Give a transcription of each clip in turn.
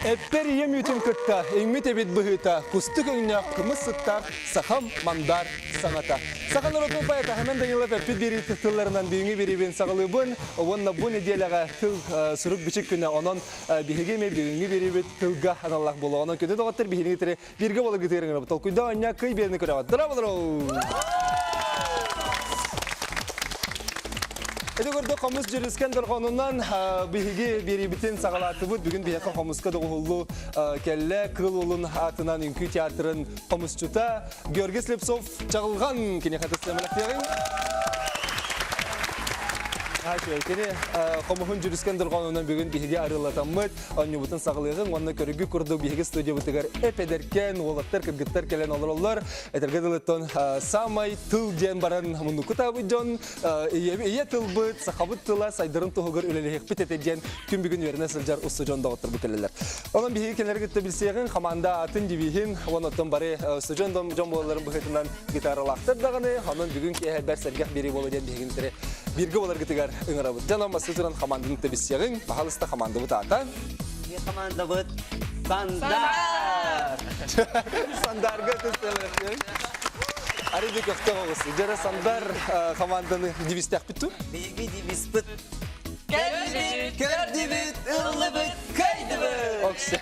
Эппэр ийэм үүтүн кытта иҥмит эбит быһыыта, кустук өҥнөөх кымыс сыттаах сахам мандар саҥата. Саха норуотун поэта Хамен Данилов эппит биэрии тылларынан бүгүҥҥү биэриибин саҕалыыбын уонна бу нэдиэлэҕэ тыл сурук-бичик күнэ. Онон биһиги эмиэ бүгүҥҥү биэриибит тылга аналлаах буолуо. Онон күндү доҕоттор биһигини кытары бииргэ буоларгытыгар ыҥырабыт. Толкуйда оонньоо кый биэрэни көрөҕүт. Дорооболору! Ити курдук хомус дьүрүскэн дорҕоонунан биһиги биэриибитин саҕалаатыбыт. Бүгүн биһиэхэ хомуска доҕуһуллуу кэллэ. Кыыл уолун аатынан үҥкүү театрын хомусчута Георгий Слепцов Чаҕылҕан киниэхэ тыстыамалахтыаҕыҥ. Кини хомуһун дьүрүскэн дорҕоонунан бүгүн биһиги арыаллатаммыт, Онньубутун саҕалыаҕыҥ уонна көрүгү курдук биһиги студиябытыгар эп-эдэркээн уолаттар, кыргыттар кэлэн олороллор. Этэргэ дылыттан саамай тыл диэн баран муннукку таабыт дьон ийэ тылбыт, сахабыт тыла сайдарын туһугар үлэлэһиэхпит этэ диэн күн бүгүн үөрэнэ сылдьар устудьуон доҕотторбут кэлэллэр. Онон биһиги кинилэри кытта билсиэҕиҥ, хамаанда атын девиһин, уонна оттон бары устудьуон дьон буолалларын быһыытынан гитаралаахтар даҕаны, онон бүгүн киэһэ бэрт сэргэх биэрии буолуо диэн биһигини бииргэ буоларгытыгар ыҥырабыт. Дьон бастыы туран хамаанданы тэбиссиэҕиҥ. Паһалыста хамаандабыт аата. Биһиги хамаандабыт Сандар! Сандарга тыстыалыахтыаҥ. Арыйда көхтөөх оҕус. Дьэрэ Сандар хамаанданы дивистэхпит ту? Биһиги девизпыт Кэллибит, көрдүбүт, ыллыбыт, кыайдыбыт! Оксе.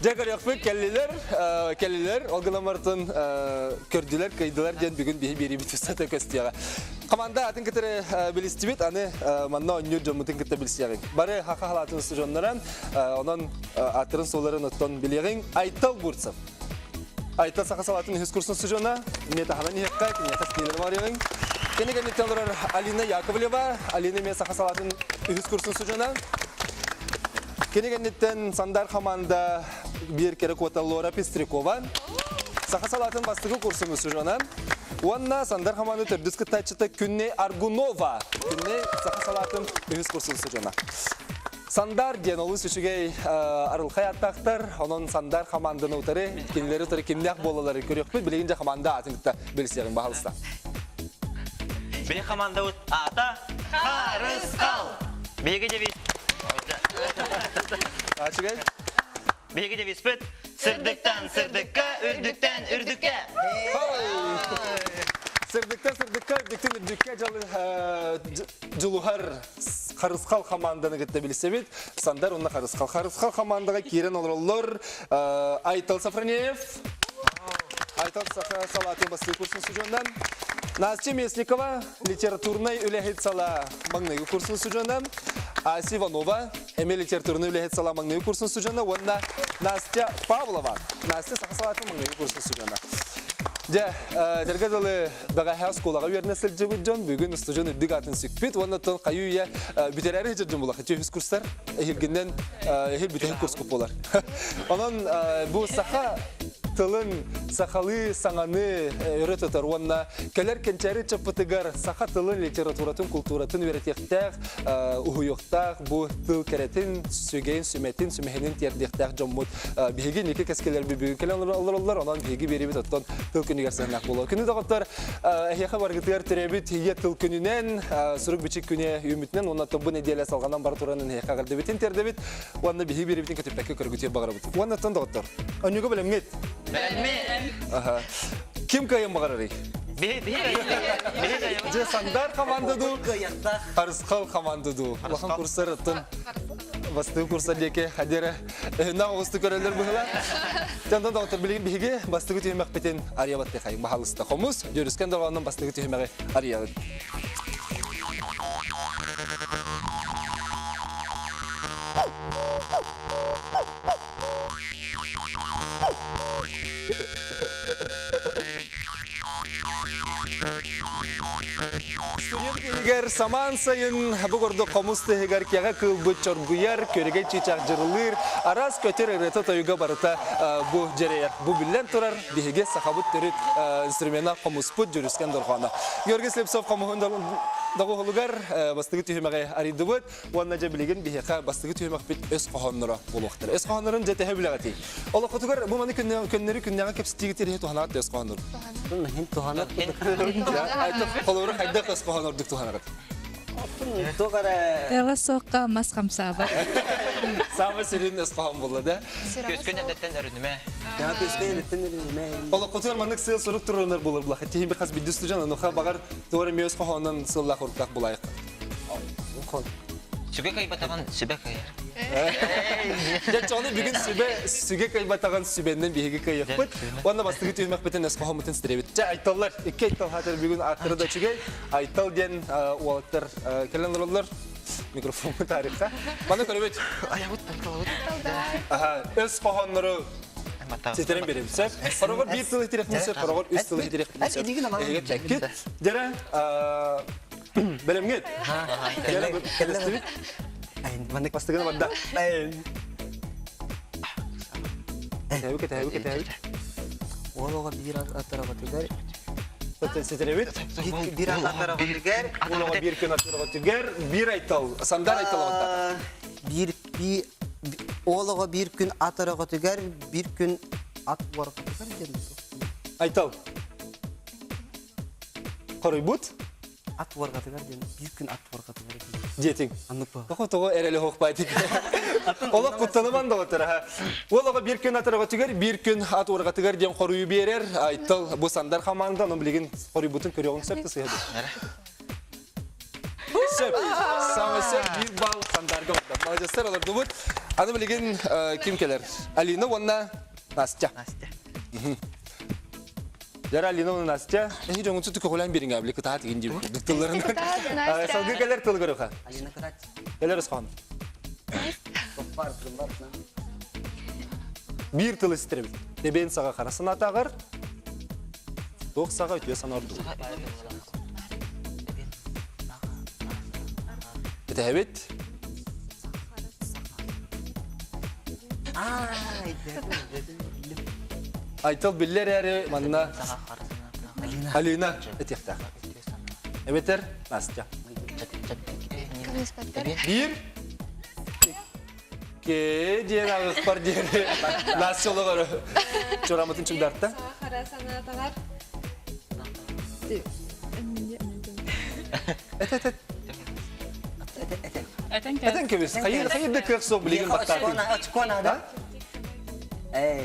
Дьэ көрүөхпүт кэллилэр, кэллилэр, ол гынан барытын көрдүлэр, кыайдылар диэн бүгүн биһи биэриибит устата көстүөҕэ. Команда атын кытары билистибит, аны манна оонньуур дьоммутун кытта билсиэҕиҥ. Бары хаха халаатын устудьуоннара, онон ааттарын суолларын оттон билиэҕиҥ. Айтал Бурцев. Айтал саха салаатын үһүс курсун устудьуона, эмиэ таһынан иһиэххэ, киниэхэ стилер барыаҕыҥ. Кини кэнниттэн олорор Алина Яковлева, Алина эмиэ саха салаатын үһүс курсун устудьуона. Кини кэнниттэн Сандар хамаанда биир кэрэ куота Лора Пестрякова, саха салаатын бастакы курсун устудьуона уонна Сандар хамаанда төрдүс кыттааччыта Күннэй Аргунова. Күннэй саха салаатын үһүс курсун устудьуона. Сандар диэн олус үчүгэй арылхай аттаахтар, онон Сандар хамаанданы утары, кинилэри утары кимнээх буолалларын көрүөхпүт. Билигин дьэ хамаанда аатын кытта билсиэҕиҥ, баһалыста. Били хамаандабыт аата Харысхал. Биһиги девиз. Ачыгай. Биһиги девизпит сырдыктан сырдыкка, үрдүктэн үрдүккэ. Сырдыктан сырдыкка, үрдүктэн үрдүккэ дьулуһар Харысхал хамаанданы кытта билсэбит. Сандар уонна Харысхал. Харысхал хамаандаҕа киирэн олороллор Айтал Сафронеев, Айтал Саха салаатын бастакы курсун студионан, Настя Местникова, литературнай үлэһит сала маҥнайгы курсун студиона, Ася Иванова, эмиэ литературнай үлэһит сала маҥнайгы курсун студиона уонна Настя Павлова, Настя саха салаатын маҥнайгы курсун студиона. Дьэ, этэргэ дылы, бэҕэһээ оскуолаҕа үөрэнэ сылдьыбыт дьон бүгүн устудьуон үрдүк аатын сүкпүт уонна оттон хайыы-үйэ бүтэрээри сылдьар дьон буолар. Үһүс курстар эһилгинэн эһил бүтэһик курскут буолар. Онон бу саха тылын сахалыы саҥаны өрө тутар уонна кэлэр кэнчээри ыччаппытыгар саха тылын, литературатын, култууратын үөрэтиэхтээх, уһуйуохтаах бу тыл кэрэтин, сүгэйин, сүмэтин, сүмэһинин тиэрдиэхтээх дьоммут биһиги инники кэскилэрбит бүгүн кэлэн олороллор, онон биһиги биэриибит оттон тыл күнүгэр сыһыаннаах буолуо. Күнү доҕоттор, эһиэхэ барыгытыгар төрөөбүт ийэ тыл күнүнэн, сурук-бичик күнэ үүммүтүнэн уонна бу нэдиэлэ салҕанан бара туран эһиэхэ эҕэрдэбитин тиэрдэбит уонна биһиги биэриибитин көтүппэккэ көргүтүө баҕарабыт. Уонна оттон доҕоттор, онньуга бэлэмҥит? Бэлэммит. Ким кыайан баҕарарый? Дьэ, Сандар команда дуу, Харысхал команда дуу. Улахан курсар оттон бастыҥ курсар диэки хадера өһүннээх оҕусту көрөллөр быһыла. Тантан доҕоттор билигин биһиги бастыгы түһүмэхпитин арыйабаттыхайын баһалыста хомус дьөрүскэн дорҕоонун бастыгы түһүмэҕи арыйабыт. Студент иһигэр самаан сайын бу курдук хомус тыһыгар кэҕэ кыылбыт чоргуйар, көрүгэй чыычаах дьырылыыр, араас көтөр ырыата-тойуга барыта бу дьэрэйэр. Бу биллэн турар, биһиги сахабыт төрүт инструмена хомуспут дьүрүскэн дорҕооно. Георгий Слепцов хомуһун доҕуһулугар бастакы түһүмэҕи арыйдыбыт. Уонна дьэ билигин биһиэхэ бастакы түһүмэхпит өс хоһоонноро буолуохтара. Өс хоһооннорун дьэ төһө билэҕитий? Олоххутугар бу маны көннөрү күннээҕи кэпсэтиигит иһи туһанаат өс хоһооннору? Хин туһанат. Холобура хайдах өс хоһоон ордук туһанаҕыт? Туох эрэ Тыала суохха мас хамсаабат. Саамай сүрүн өс хоһоон буолла да. Күөскүн эрдэттэн өрүнүмэ. Яа күөскүн эрдэттэн өрүнүмэ. Олоххутугар маннык сыал сурук туруорунар буолар булаха. Тиһин хас бидди студент онуха багар туора миөс хоһоонун сыллаах уруктаах булайык. Сүгэ кыйбатаҕын сүбэ кыйар. Дьэ чону бүгүн сүбэ сүгэ кыйбатаҕын сүбэннэн биһиги кыйыахпыт. Уонна бастакы түһүмэхпитин өс хоһооммутун ситирэбит. Чэ айталлар, икки айтал хаатыр бүгүн ааттары да үчүгэй. Айтал диэн уолаттар кэлэн олороллор. Микрофону тарихха. Маны көрөбүт. Аябыт танталабыт. Аха, өс хоһооннору ситэрэн беребит. Сөп. Хороҕор биир тыл итириэхпин сөп, хороҕор үс тыл итириэхпин сөп. Эһигэ чэккит. Дьэрэ, бэлэмҥит? Дьэрэ, кэллэстибит? Маннык Бастыгына барда. Кэтэбит, кэтэбит, кэтэбит. Уол оҕо биир атарабатыгар Ситэрэбит. Биир атарабатыгар Уол оҕо биир күн атарабатыгар биир айтал, сандар айтал оҕотта. Биир би уол оҕо биир күн ат өрөҕөтүгэр биир күн ат уорҕатыгар диэн Айтал. Хоруйбут? Ат уорҕатыгар диэн биир күн ат уорҕатыгар диэн. Диэтиҥ. Аннык бу. Тоҕо тоҕо эрэли хоохпайтык. Олох куттаныман доҕоттор. Уол оҕо биир күн атырҕатыгар, биир күн ат уорҕатыгар диэн хоруйу биэрэр. Айтал бу сандар хамаанда, ону билигин хоруйбутун көрүөҕүҥ сөп да сыһа Сөп. Самый сөп биир балл сандарга барда. Молодецтар олордубут. Аны билигин ким кэлэр? Алина уонна Настя. Настя. Дьара Алина уонна Настя, эһи дьоҥун суту көҕүлээн биэриҥ били кытаат игин диир курдук тылларынан. Салгыы кэлэр тылы көрүөхэ. Алина кытаат. Кэлэр ысхан. Биир тылы ситирэбит. Эбээн саҕа хара санаатааҕар, туох саҕа үтүө санаа ордук. Этэһэбит. Айтал биллэр эрээри манна Алина этиэхтээх. Эбэтэр Настя. Биир Ке диэн аҕыспар диэн Настя олоҕор чурамытын чугдарта. Хара санаатаҕар. Эт эт эт. Этэн Этэн кэбис. Хайыр хайыр да кыах суох билигин баттаатын. Очко надо.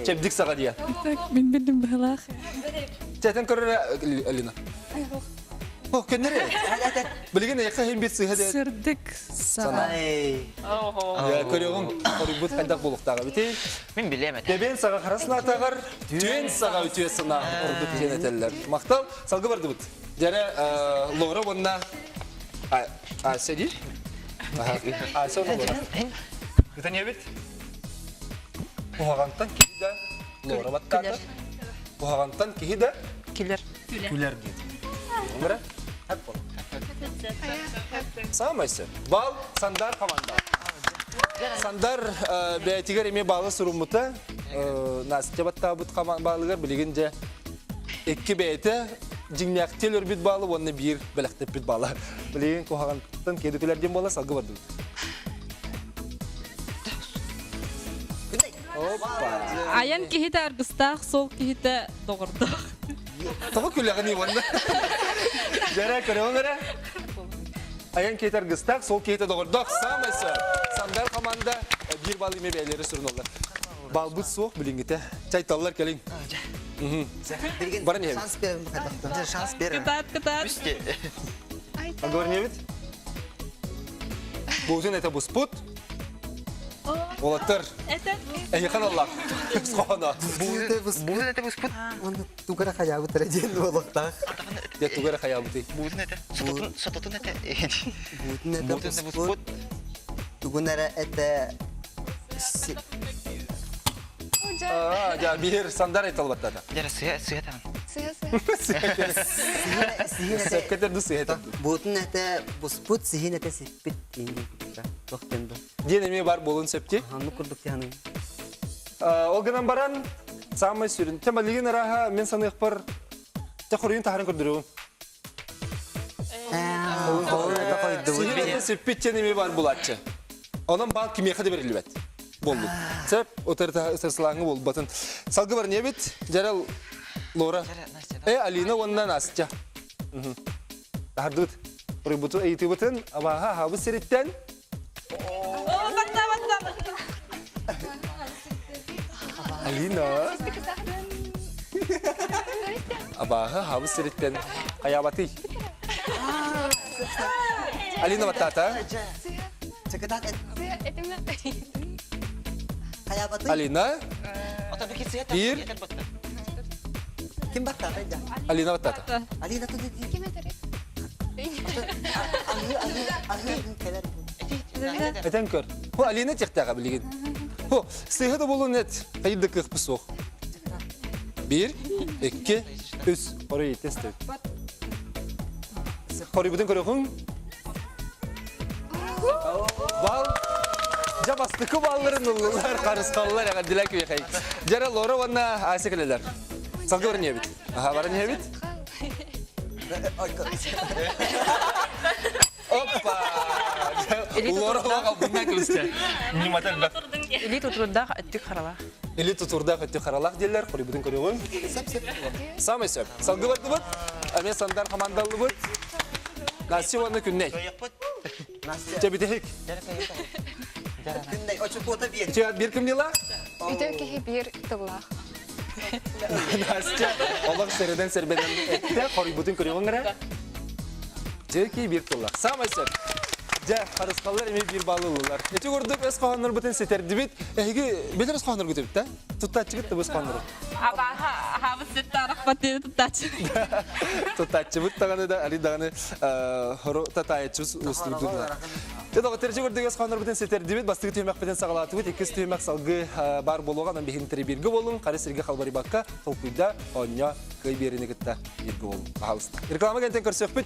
Чэбдик саҕа диye. Мин билдим быһылаах. Чэтэн көрөр Алина. О, көннөрө. Билигин эйэхэ хин бит сыһа де. Сырдык саҕа. Көрөҕүҥ, хоруйбут хайдах буолуохтааҕа бити. Мин билиэм этэ. Тэбиэн саҕа хара санаатаҕар, түөн саҕа үтүө санаа ордук диэн этэллэр. Махтал, салгы бардыбыт. Дьэрэ Лора уонна Ася дии? Ася уонна Лора. Ытан эбит. Куһаҕантан киһи да Лора баттаата. Куһаҕантан киһи да Күлэр. Күлэр диэн. Өмүрэ? Саамай сөп. Бал Сандар команда. Сандар бэйэтигэр эмиэ баалы суруммута. Настя баттаабыт баалыгар билигин дьэ икки бэйэтэ дьиҥнээхтии өлөрбүт баалы уонна биир бэлэхтэппит баала. Билигин куһаҕантан киэдүкүлэр диэн буола салгы бардыбыт. Опа! Айан киһитэ аргыстаах, сол киһитэ доҕордоох. Тоҕо күлэҕиний уонна? Дьэрэ көрөҕүн эрэ. Айан киһитэ аргыстаах, сол киһитэ доҕордоох. Саамай сөп. Сандар команда биир балл имэ бэйэлэри суруналлар. Балбыт суох билиҥҥитэ. Чайталлар кэлиҥ. Баран иһэбит. Шанс берем. Шанс берем. Кытаат, кытаат. Говорнебит? Буутун этэ буспут. Уолаттар, эйиэхэ аналлаах хоһоно. Буутун этэ буспут. Оны тугара хаябыт эрэ диэн буолуохтаах. Дьэ тугара хаябытый? Буутун этэ. Сототун сототун этэ. Буутун этэ буспут. Тугун эрэ этэ Аа, дьа биир сандар айталбаттата. Дьэ сыа сыа таҕын. Сыа сыа. Сөпкө ду сыа Буутун этэ буспут, сиһин этэ сиппит диэн туох диэн бу. Диэн эмиэ бар буолун сөпти. Оннук курдук тиһаныгын. Ол гынан баран самай сүрүн. Тема лигин араха мен саныахпар те хоруйун таһарын көрдөрөбүн. Сиһин этэ сиппит диэн эмиэ бар булааччы. Онон баал кимиэхэ да бериллибэт. Боллут. Сөп, утарсылааҥҥы буолбатын. Салгы бар небит, Жарал Лора. Э, Алина уонна Настя. Тахардыбыт. Хоруйбуту ыйытыыбытын абааһы аһаабыт сириттэн Алина. Абааһы аһаабыт сириттэн хайаабатый? Алина баттаата. Алина. Биир. Ким баттаата? Алина баттаата. Алина Ким этэр? Этэн көр. Хо Алина тихтээҕэ билигин. Хо сыыһа да буолуон эт. Хайыр да кыахпыт суох. Биир, икки, үс. Хоруй тест. Хоруйбутун көрөҕүҥ. Бал Дьэ бастакы балларын ыллылар, харысхаллар эҕэрдилэр күөхэй. Дьэрэ Лора уонна Ася кэлэлэр. Салгы баран иһэбит. Аха баран иһэбит. Опа! Лора албыннан кыбыста. Ньымата элбэх. Илии тутурдаах өттүк харалаах. Или тутурдаах өттүк харалаах диэллэр, хоруйбутун көрүөҕүҥ. Самый сөп. Салгы бардыбыт. Эмиэ Сандар хамаандаллыбыт. Настя уонна Күннэй. Чэ бүтэһик. Күннэй, очукуота биэр. Үтүө биир кымньыла? Үтүө киһи биир тыллаах. Настя олох сэрэнэн сэрбэнэн эттэ, хоруйбутун көрүөҕүҥ эрэ. Дьэ биир тыллаах. Саамай сөп. Дьэ, харысхаллар эмиэ биир баллы ыллылар. Ити курдук өс хоһооннорбутун ситэрдибит. Эһиги билэр өс хоһоонноргут эбит да? Туттааччыгыт да өс хоһооннору? Абааһа аһаабыт сиртэ арахпат диэни туттааччы. Туттааччыбыт даҕаны да, али даҕаны хору татаайаччыбыт устурдулар. Дьэ, доҕотторчу курдук өс хоһооннорбутун ситэрдибит. Бастакы түһүмэхпитин саҕалаатыбыт. Иккис түһүмэх салгыы баар буолуоҕа. Онон биһигини бииргэ буолуҥ. Хары сиргэ халбарыйбакка толкуйда, оонньоо, кыай биэриини кытта бииргэ буолуҥ. Пожалуйста. Реклама кэнтэн көрсүөхпүт.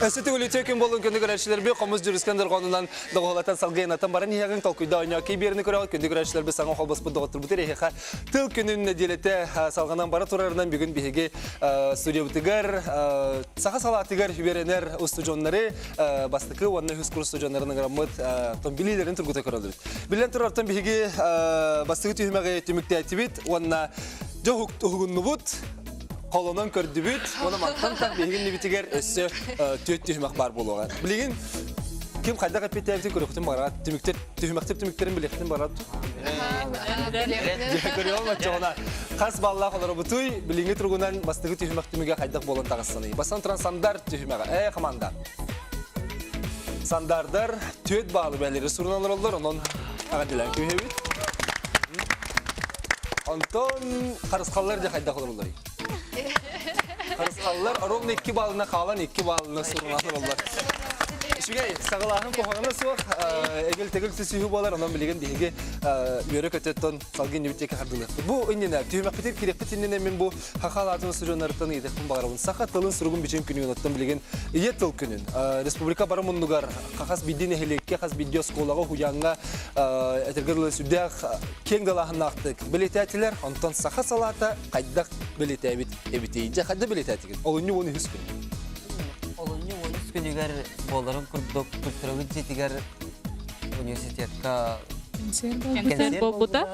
Өссө төгүл үтүө күн буолун күндү көрөөччүлэрбит хомус дьүрүскэн дорҕоонунан доҕуһулатан салгыйанатан баран иһэҕиҥ толкуйда оонньоо кий биэrini көрөҕүт күндү көрөөччүлэрбит саҥа холбоспут доҕотторбут эһиэхэ тыл күнүн нэдиэлэтэ салҕанан бара турарынан бүгүн биһиги студиябытыгар саха салаатыгар үөрэнэр устудьуоннары бастакы уонна үһүс курс устудьуоннарын ыҥыраммыт билиилэрин тургута көрөллүбүт. Биллэн турартан биһиги бастакы түһүмэҕи түмүктээтибит уонна дьэ уһугуннубут, холонон көрдүбүт уонна мантан так биһиги иннибитигэр өссө түөрт түһүмэх баар буолуоҕа. Билигин ким хайдах эппиэттээбитин көрүөхтүн баҕарат, түмүктэр түһүмэхтэр түмүктэрин билиэхтин баҕарат. Көрүөм оччоҕуна хас баллаах олоробутуй билиҥҥи туругунан бастакы түһүмэх түмүгэ хайдах буолан таҕыссаный? Бастан туран Сандар түһүмэҕэ. Ээ команда. Сандардар түөрт баалы бэлэри сурунан олороллор, онон аҕадилан күһэбит. Онтон харысхаллар дьэ хайдах олороллорый? Харысхаллар ровно икки баалына хаалан икки баалына сурунан олороллор. Үчүгэй, саҕалааһын куһаҕана суох, эгил-тэгил түсүһүү буолар, онон билигин биһиги үөрэ көтөттөн салгыы иннибит диэки хардылыахпыт. Бу иннинэ, түһүмэхпитин кириэхпит иннинэ мин бу Саха алаатын устудьуоннарыттан ыйытыахпын баҕарабын. Саха тылын суругун бичигин күнүн оттон билигин Ийэ тыл күнүн республика бары муннугар хас биирдии нэһилиэккэ, хас биирдии оскуолаҕа, уһуйааҥҥа этэргэ дылы сүрдээх киэҥ далааһыннаахтык бэлиэтээтилэр. Онтон саха салаата хайдах бэлиэтээбит эбитий? Дьэ, хайдах бэлиэтээтигит? Олунньу 13 күн. Олунньу 13 күнүгэр буоларын курдук культурабыт дьиэтигэр университетка Концерт буолбута.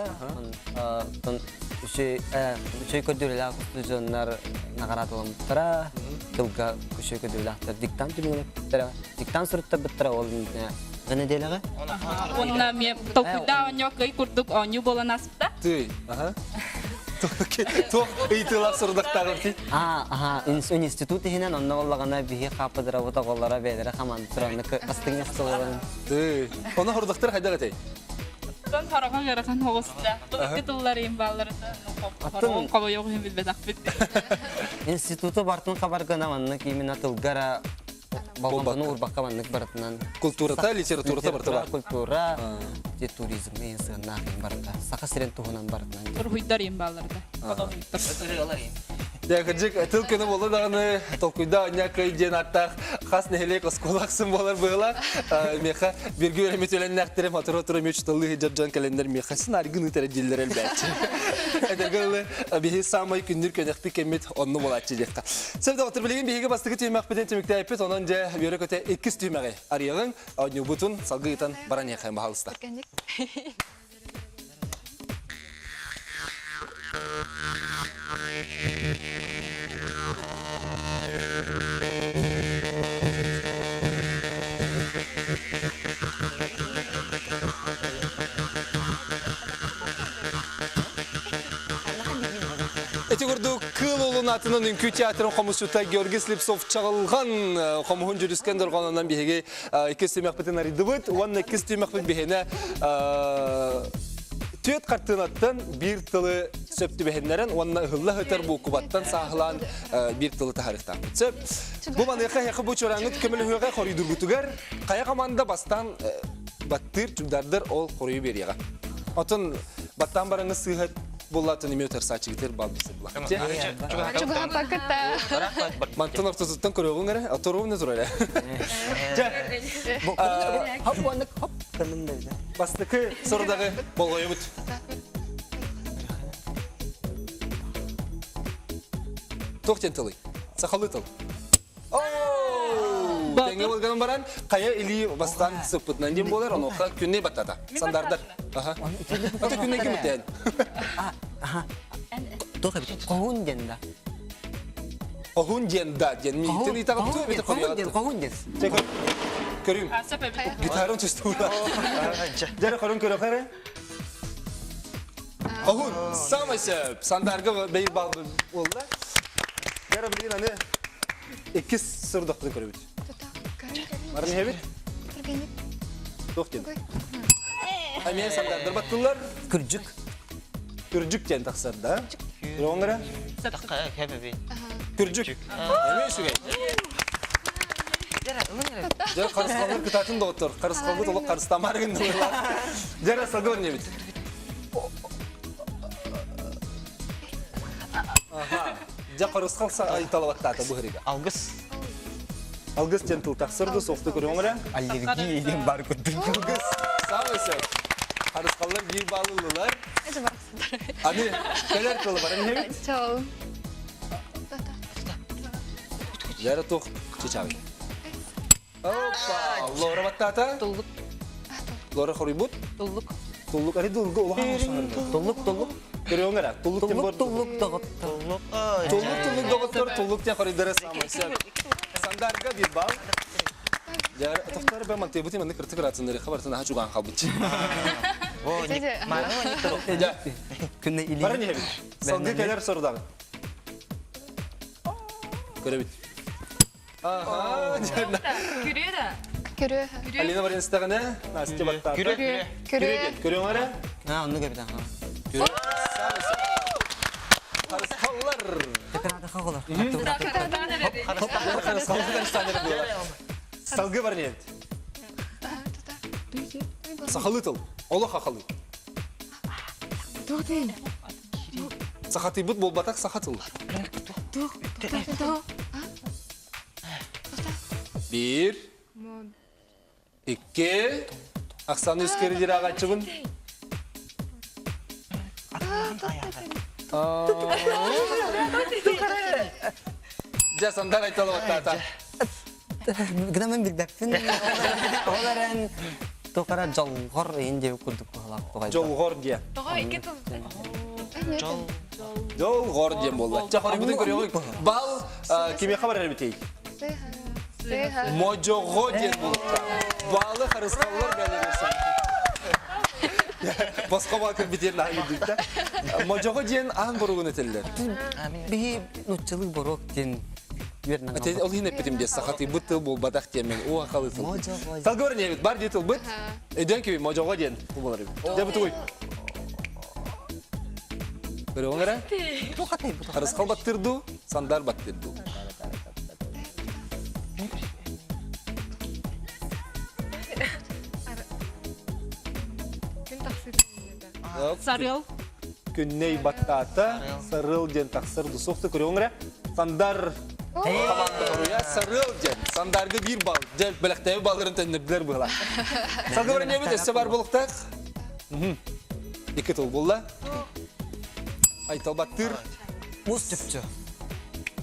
Оттон үчүгэй көрдөрүүлээх устудьуоннар наҕараадаламмыттара, тылга үчүгэй көрдөрүүлээхтэр диктант түмүгүнэппиттэрэ, диктант суруттарбыттара ол нэдиэлэҕэ. Уонна эмиэ толкуйдаа оонньоо кый курдук оонньуу буолан ааспыта. Тый, аха. Туох ыйытыылаах сорудахтааҕын ти? Аа, аха, институт иһинэн онно боллаҕына биһи хаапыдырабыт оҕолоро бэйэлэрэ хамаанда тураннык бастыҥ остуоларын. Ты. Ону хорудахтар хайдах этэй? Тон хараҕа ыарахан оҕуста. Икки тыллар баалларыта хороҕун хобойоҕу иһин билбэтэхпит. Институту бартын хабаргына маннык именно тылгара болҕомтону уурбакка маннык барытынан Культурата, литературата барыта бар. Культура, туризм иһин сыаннаах иһин барыта. Саха сирин туһунан барытынан. Уруһуйдар иһин баалларыта. Дьэ, кырдьык, тыл күнэ буолла даҕаны толкуйда анньаакай диэн ааттаах хас нэһилиэк оскуола ахсын буолар быһыылаах. Миэхэ бирги үөрэммит үөлэннээхтэрим отура-отура мүч тыллыы сылдьар дьон кэлэннэр миэхэ сценарийгын ыытара дииллэр элбээччи. Эдэргэ дылы биһи саамай күннүр көнөхпүт кэммит онну буолааччы диэххэ. Сөп доҕоттор, билигин биһиги бастакы түһүмэхпитин түмүктээппит, онон дьэ үөрэ-көтө иккис түһүмэҕи арыйаҕыҥ, оонньуубутун салгыы ыытан баран иһиэххэ баһаалыста. Ити курдук Кыыл Уолун атынан үҥкүү театрын хомусчута Георгий Слепцов чаҕылҕан хомуһун дьүрүскэн дорҕоонунан биһиги иккис түмэхпитин арыйдыбыт уонна иккис түмэхпит биһиэнэ түөрт хартыынаттан биир тылы сөп түбэһиннэрэн уонна ыһылла сытар буукубаттан сааһылаан биир тылы таһаарыахтаахпыт. Сөп. Бу маныаха эһиэхэ бу чорааҥҥыт көмөлөһүөҕэ хоруйдуургутугар хайа команда бастаан баттыыр чугдардар ол хоруйу биэриэҕэ. Оттон баттаан бараҥҥы сыыһа буллатын эмиэ утарсааччыгытыр бал билсэ була. Чугаһаппаккыта. Мантан ортотуттан көрөҕүҥ эрэ, оторуум турар эрэ. Дьэ, Хоп уонна хоп кынным да. Бастакы сорудаҕы болҕойобут. Туох диэн тылый? Сахалыы тыл. Тэҥҥэ болганан баран, хайа илии бастаан сыппытынан диэн буолар, онуоха күннэй баттата. Сандардар. Аха. Ата күннэй ким үтээн? Туох эбит? Хоһуун диэн да. Хоһуун диэн да диэн миитин итаҕыттыы эбит Хоһуун диэн, хоһуун диэн. Көрүм. Гитарам чувствую. Дьэрэ хорун көрөхөрө. Хоһуун, самый сөп. Сандарга бэйир бал буолла. Дьэрэ билигин аны иккис сырдахтын көрөбүт. Барын иһэбит? Туох диэн? Эмиэ сандардар баттылар. Күрдьүк. Күрдьүк диэн тахсар да. Роңгара? Күрдьүк. Эмиэ үчүгэй. Дьэ, харысхаллар кытаатын доҕоттор. Харысхалбыт олох харыстамаар гыннылар. Дьэ, салгы барнебит. Дьэ, харысхал айталабаттаата быһырыга. Алгыс. Алгыс диэн тыл тахсар да софту көрүөҥ эрэ. Аллергия диэн бар курдук. Алгыс. Саамай сөп. Харысхаллар биир баалылылар. Аны кэлэр тылы баран иһэбит. Чол. Яра туох чычаабый. Опа! Лора баттаата. Туллук. Лора хоруйбут. Туллук. Туллук. Ари дулга улахан Туллук, туллук. Көрүөҥ эрэ. Туллук Туллук, туллук доҕоттор. Туллук, туллук доҕоттор. Туллук диэн хоруйдара саамай сөп. Сандарга бир бал. Дьэ, тохтор бэ мантыйбытын маннык кыртык ыраатыннары хабартын аха чугаан халбытчы. Дьэ, Күнне илии. баран иһэбит. Салгыы кэлэр сорудаҕы. Көрөбүт. Аха, Күрүө да. Күрүө. Алина баран истэҕинэ, Настя баттаата. Күрүө, күрүө. Күрүө. Көрүөҥ эрэ? А, оннук эбит аха. Күрүө. Харысхаллар. Харысхаллар. Салгы бар нет. Сахалы тыл. Олох хахалы. Сахатыйбыт буолбатах саха тыл. Биир, икки, Оксана үскери диир ааҕааччыбын. Дьэ, Сандар айталы баттаата. Гына мен билбэппин. Ол эрэн тохара дьолгор иһин диэбит курдук быһалаах тугай. Дьолгор диэн. Тоҕо икки тыл. Дьол. Дьолгор диэн буолла. Чэ, хоройбутун көрүөҕүҥ. Бал кимиэхэ барар эбитий? Сыыһа. Модьоҕо диэн буолуохтаах. Баалы харысхаллар бэлэрсэн. Босхо баал кэлбитиэр наһаа үөрдүбүттэ. Модьоҕо диэн аан боругун этэллэр. Биһи нуччалыы боруок диэн үөрнэн Ол иһин эппитим диэ сахатыйбыт тыл буолбатах диэн мен уу халы тыл. Салгы баран бар дии тылбыт. Өйдөөн киби модьоҕо диэн тыл болар эбит. Дьэ бу тугуй? Көрөҕүҥ эрэ? Харысхал баттыыр дуу, сандар баттыыр дуу? Күн тахсыыта. Сарыал. Күннэй баттаата, сарыал диэн тахсар дусуохта көрөҕүҥ эрэ? Сандар команда сарыал диэн. Сандарга биир балл. Дьэ, бэлэхтээби балларын төннөрдүлэр быһыла. Салгы баран өссө бар буолуохтаах. Икки тыл булла. Айтал баттыыр. Мус чопчу.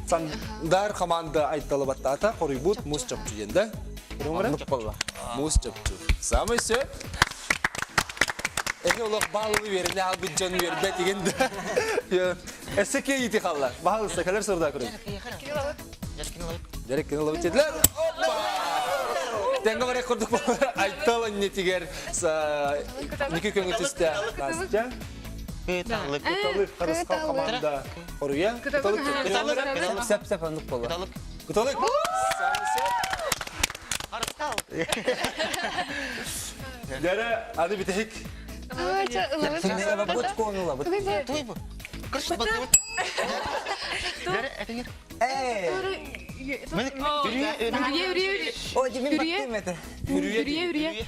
Сандар команда Айталы баттаата, хоруйбут мус чопчу диэн да. Мус чопчу. Самый сөп. Эһи олох баалылы үөрэнэ албыт дьон үөрбэт игин да. Эссе кие ити халла. Баалыста кэлэр сорда көрүн. Дерек кини лабыт дедилер. Опа! Теңге барек курдук Айтал аннетигер Ники көңүл түстэ Настя. Кыталык. Кыталык Харысхал команда хоруйа. Кыталык. Кыталык. Сеп сеп оннук буолла. Кыталык. Кыталык. Харысхал. Дәрі аны битехик. Туй бу. Кырш батыбыт. Дәрі этеңер. Үрүйэ, үрүйэ.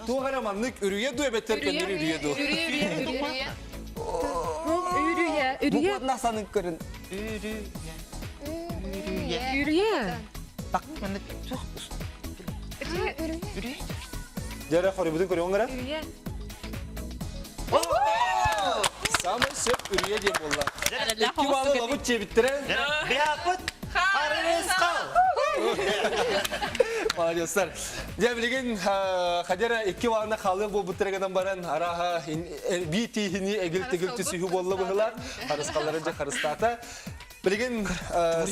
Туох эрэ маннык үрүйэ дуу эбэтэр көннөрү үрүйэ дуу? Үрүйэ, үрүйэ, үрүйэ. Үрүйэ, үрүйэ. Бу санык көрүн. Үрүйэ. Үрүйэ. Так маннык суох. Үрүйэ. Үрүйэ. Дьэрэ хоруйбутун көрүөҥ эрэ. Үрүйэ. Самый сөп үрүйэ диэн буолла. Икки баалы лабыт чиэбиттэрэ. Бяпыт Харысхал! Молодецтар. Дьэ билигин хадера икки баалына хаалыах буолбуттара гынан баран арааһа бии тииһини эгил-тигил түсүһү буолла быһылаах. Харысхаллары дьэ харыстаата. Билигин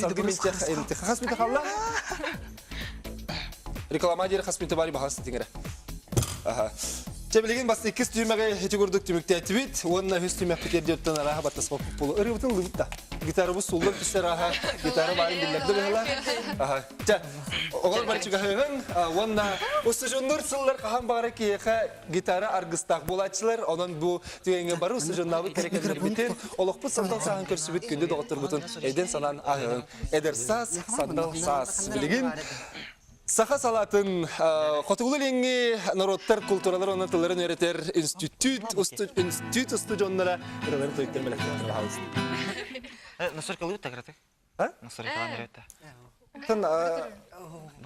салгы миттэх хас миттэх халла? Реклама диэри хас минутэ баары баһаас тиҥэрэ. Аха. Чэ билигин бас иккис түһүмэҕи ити курдук түмүктээтибит уонна үһүс түһүмэхпит эрдиоттан арааһа баттаспаппыт буолу ырыабытын ыллыбыт да. Гитарабыт сууллан түстэ арааһа гитара баарын биллэрдэ быһыла. Аха. Чэ, оҕолор бары чугаһыаҕыҥ уонна устудьуоннуур сыллар хаһан баҕара киһиэхэ гитара аргыстаах буолааччылар. Онон бу түгэҥҥэ бары устудьуоннаабыт кэрэ кэмнэрбитин, олохпут сандал сааһын көрсүбүт күндү доҕотторбутун өйдөн-санаан ааһыаҕыҥ. Эдэр саас, сандал саас. Билигин Саха салаатын Хотугулуу-Илиҥҥи норуоттар култууралар уонна тылларын үөрэтэр институт институт устудьуоннара ыраларын тойтор мэлэхтэр хаалыстын. Настройкалыы таграты. А? Настройкалаан эрэ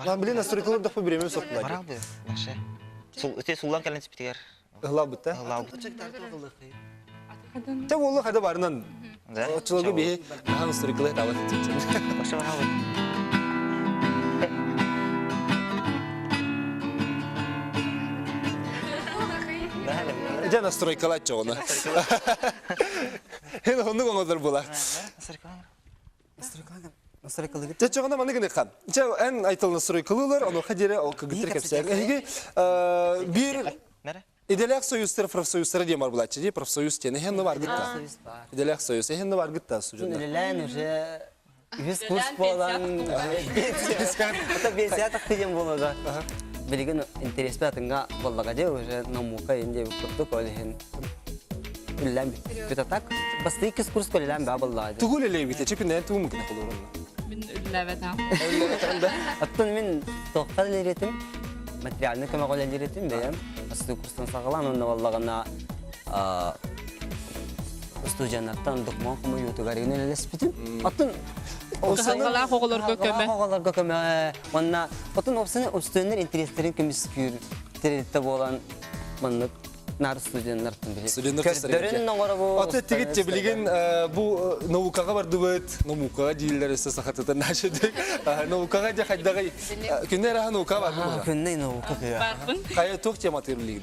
Тан блин настройкалар дахпы биремем соттулар. Барал бы, башы. Сул, суллан кэлэн спитигер. Ыһлаабыт да? Ыһлаабыт. Тэ уолу хада барынан. Оччолорго биһи хаһан устурукулай таабат Башы барабыт. Дьэ настройкалаат чоҕуна. Эн оннук оҥолор була. Дьэ чоҕуна маны гыныхан. Дьэ эн айтыл настройкалыылар, онуоха диэри ол кыргыттар кэпсээн. Эһиги биир Идэлээх союзтар профсоюзтара диэн бар булааччы дии профсоюз диэн эһэн бар гытта. Идэлээх союз эһэн бар гытта судьунна. Үлэлээн уже үһүс курс буолан это бенсия тахты диэн буолага. Билигин интерес атынга боллага дии уже наука инде курдук ол иһин үлэлээн бүт так бастыы иккис курс үлэлээн баа боллага дии. Тугу үлэлээбите чүкүнэн тугу мукина холорунна. Мин үлэлээбэтам. Үлэлээбэтам да. Оттон мин туохха үлэлиэтим материальный көмөҕө үлэлиир этим бэйэм. Бастакы курстан саҕалаан уонна буоллаҕына устудьуоннартан докумуон хомуйуутугар үлэлэспитим. Оттон Кыһалҕалаах оҕолорго көмө. Оҕолорго көмө. Уонна оттон уопсайынан устудьуоннар интэриэстэрин көмүскүүр тэрилтэ буолан маннык наар студеннартан Студеннар көрдөрүн оҥоробу. Аты тигит билигин бу наукаҕа бардыбыт, наукаҕа дииллэр өссө сахатытын наша Наукаҕа дьэ хайдаҕый күннэ эрэһэ наука бар Күннэй наука Барбын. Хайа туох тематыыр билигин?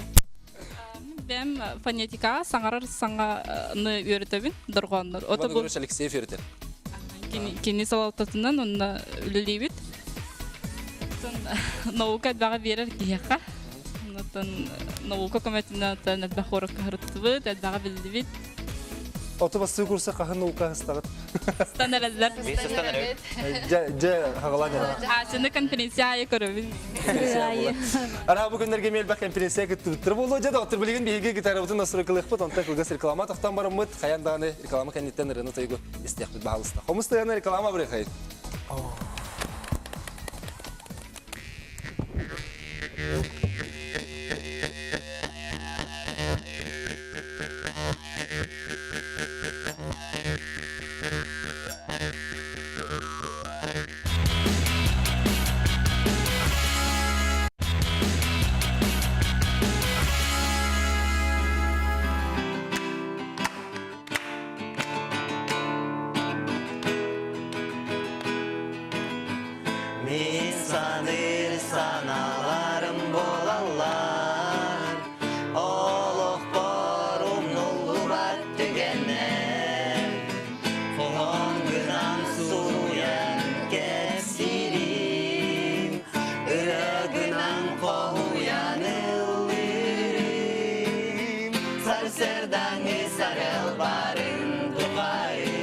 Бэм фонетикаҕа саҥарар саҥаны үөрэтэбин дорҕооннор. Ото бу Алексеев үөрэтэр. Кини салалтатынан онно үлэлиибит. Наука элбэҕи биэрэр киһиэхэ. Оттон наука көмөтүнэн оттон элбэх куоракка сырыттыбыт, элбэҕи биллибит. Оту бастыы курса хаһан наука астаҕыт? Стан эрэллэр. Стан эрэллэр. Дьэ, дьэ, хагалаан эрэ. Асыны конференция айы көрөбүн. Араа бу күннэргэ миэлбэх конференция кыттыбыттар буолуо дьэ доктор билигин биһиги гитарабытын настройкалыахпыт онтон кылгас реклама тохтон бараммыт хайан даҕаны реклама кэнниттэн ырыаны тойгу истиэхпит баһалыста. Хомус тыйана реклама бырыхай. Мин саныыр санааларым буолаллар, Олохпор умнуллубат түгэннэр. Хоһоон гынан суруйан кэпсиирим, Ырыа гынан хоһуйан ыллыырым. Сарсыардааҥҥы сарыал баарын тухары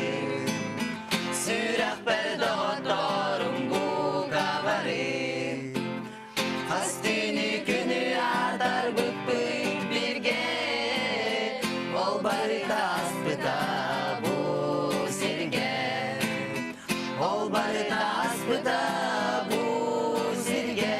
Сүрэхпэр доҕотторум бука бары Хас түүнү күнү атарбыппыт бирге Ол барыта аспыта бу сирге Ол барыта аспыта бу сирге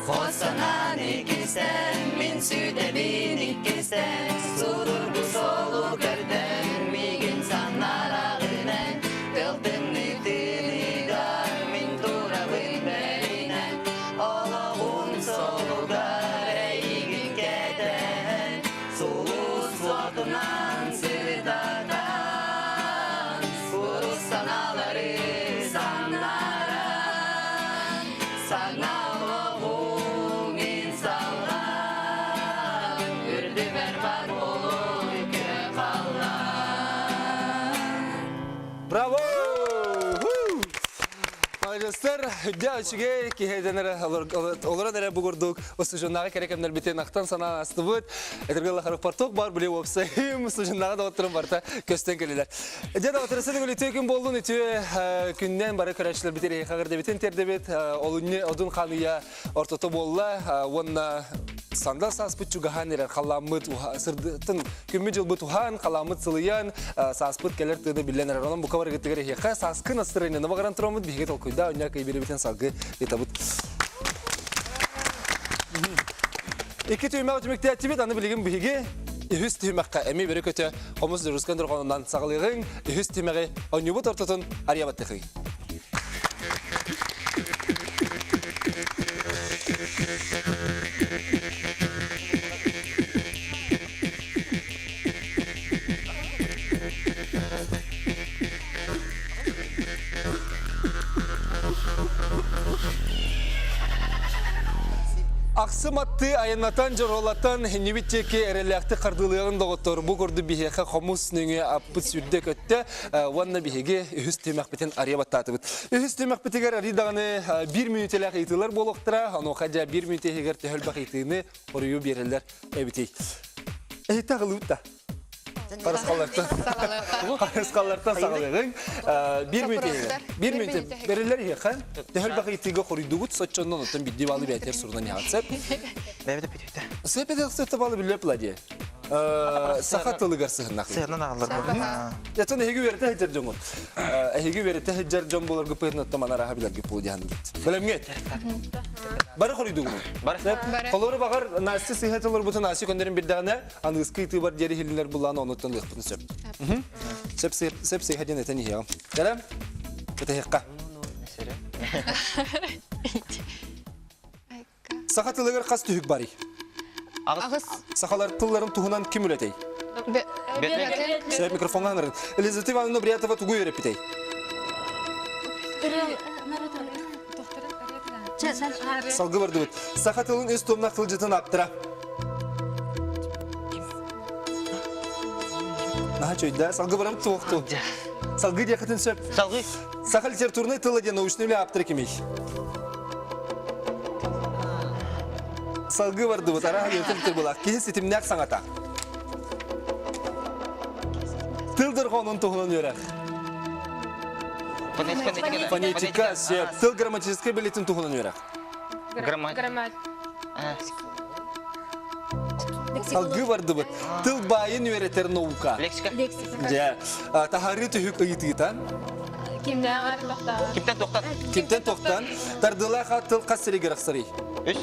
Хос санаан иккистэн, мин сүтэбин иккистэн, Судургу суолу көрдөн, миигин саннараҕынан, Тыл тымныы тыыныгар мин турабын бэринэн, Олоҕум суолугар эйигин кэтэһэн, Сулус уотунан сырдатан, Курус санаалары самнаран, Саҥа олоҕум мин салҕаан, Үрдүбэр бар буолуой күөх халлаан. Браво! Маладьыастар, дьэ үчүгэй киһи эрэ олорон эрэ бу курдук устудьуоннааҕы кэрэ кэмнэрбитин ахтан санаан астыбыт. Этэргэ лахарыппар туох баар били уопсайым устудьуоннааҕы доҕотторум барыта көстөн кэллилэр. Дьэ доҕотторусын үтүө күн буоллун, үтүө күннэн бары көрөөччүлэрбит эһиэхэ тиэрдэбит. Олунньу одун ханыйа ортото буолла уонна сандал сааспыт чугаһаан эрэр халлааммыт сырдытын күммүт дьылбыт уһаан халааммыт сылыйан сааспыт кэлэр тыына биллэн эрэр онон бука барыгытыгар эһиэхэ сааскы настроениены баҕаран тураммыт биһиги толкуйдаа онньа кыйбирибитин салгы ыытабыт Икки түһүмэх түмүктээччибит аны билигин биһиги үһүс түһүмэххэ эми бөрө көтө хомус дьурускан дорҕоонунан саҕалыаҕыҥ үһүс түһүмэҕи онньубут ортотун арыйабаттыхый. Ахсым атты айаннатан, дьоруолатан, иннибит диэки эрэллээхтик хардыылыаҕын доҕоттор бу курдук биһиэхэ хомус нөҥүө аппыт сүрдэ көттө уонна биһиги үһүс түһүмэхпитин арыйа баттаатыбыт. Үһүс түһүмэхпитигэр арый даҕаны биир мүнүүтэлээх ыйытыылар буолуохтара, онуоха дьэ биир мүнүүтэ иһигэр төһө элбэх ыйытыыны хоруйу биэрэллэр эбитий. Эһитэ аҕылыбыт да. Харысхаллартан Харысхаллартан саҕалыаҕыҥ. Биир мүнүүтэ иһигэр. Биир мүнүүтэ бэриллэр иһиэхэ. Төһө элбэх ыйытыыга хоруйдубут, соччоннон оттон биирдии баалы бэйэтигэр сурунан иһэҕит. Сөп? Бэйэбит эппитибитэ. Сөп этэ баалы биллэр пла дии. Саха тылыгар сыһыннах. Сыһыннан аҕаллар Ятын эһиги үөрэтэ сылдьар дьоҥут. Эһиги үөрэтэ сылдьар дьон буоларгыт быһыытынан манараха билэргит буолуо диэн Бэлэмҥит? Бары хоруйдугунуй? Бары. Холору баҕар Настя сыыһа толорбутун Настя көннөрүн бирдэҕинэ аныыскы ыйтыыбар диэри иһиллинэр буллаан онуттан ылыахпытын сөп. Сөп сөп сыыһа диэн этэн иһиэҕим. Кэлэм? Кэтэһиэххэ. Саха тылыгар хас түһүк барый? Аҕыс. Сахалар тылларын туһунан ким үлэтэй? Сөп микрофонга аңырын. Елизавета Ивановна Брятова тугу үөрэппитэй? Салгы бардыбыт. Саха тылын үс томнах тылдьытын ааптара. Наһаа чөйдө. Салгы барам туохту. Салгы диэхитин сөп. Салгы. Саха литературнай тыла диэн научный үлэ ааптара кимий? Салгы бардыбыт, араһа үөрэтэр булах. Киһи ситимнээх саҥата. Тыл дорҕоонун туһунан үөрэх. Фонетика. Фонетика, сөп. Тыл грамматическай билитин туһунан үөрэх. Грамматика. Салгыы бардыбыт. Тыл баайын үөрэтэр наука. Лексика. Лексика. Дьэ, таһаарыы түһүк ыйытыыта. Кимнээҕэр тохтоон. Кимтэн тохтон? Кимтэн тохтон? Тардыылаах аат тыл хас сиригэр ахсарый? Үс.